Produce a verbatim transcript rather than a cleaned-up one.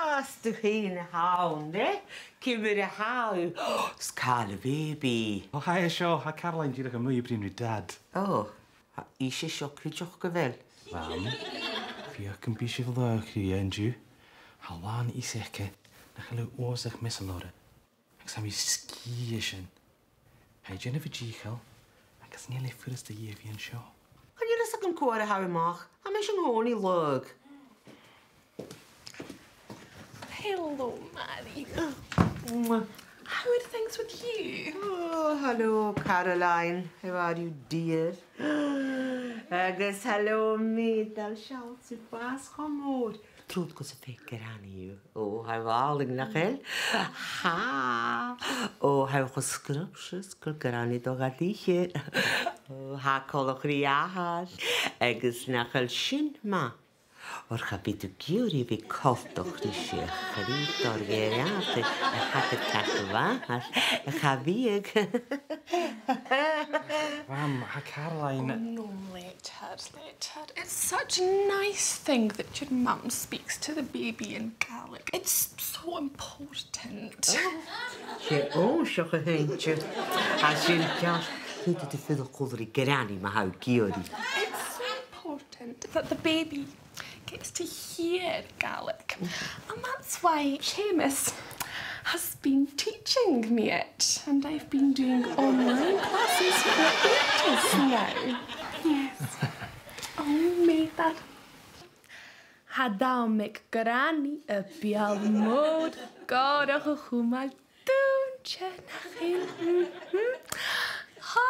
Às do chionn a th' ann, eh? Ciamar a tha thu? 'S càil a' bhèibidh. O, tha e seo, tha Caroline dìreach a-muigh a' bruidhinn ri Dad. O, tha ise seo cuideachd, a bheil? Mum, feuch gum bi sibh laghach rithe an-diugh. Tha làn fhios aice nach eil thu uabhasach measail oirre. Agus tha mi sgìth air sin. Tha i a' dèanamh a dìcheall, agus chan eil e furasta dhi a bhith an seo. Chan eil fhios agam cò air a tha thu a-mach. Tha mise an-còmhnaidh lag. Hello, Mary. Mwah. How are things with you? Oh, hello, Caroline. How are you, dear? Agus hello, mi. Dè tha seo, 's e bàs cho mòr. Trobhad gus am faic Granny thu. O, tha i àlainn, nach eil? Tha. O, tha i cho scrumptious gu bheil Granny do ghairm. O, tha i coltach ri athair. Agus nach eil sin math? Oir cha bhi thu ag iarraidh a bhith coltach ris a' chreutair ghearr a th' agad, a tha agad gach mhadainn, a tha a' bhiadh. Mum, tha Caroline. Oh, no, let her, let her. It's such a nice thing that your mum speaks to the baby in Gaelic. It's so important. O, 's e, o, seo a th' innte. Tha sin ceart. Faodaidh tu fuireach còmhla ri Granny ma tha thu ag iarraidh. It's so important that the baby gets to hear Gaelic. And that's why Seamus has been teaching me it. And I've been doing online classes for ages now. Yes. Oh, mother. Tha dà mhic Granny a' beul mòr gòrach a chumail dùinte, nach eil? Mhm. Ha!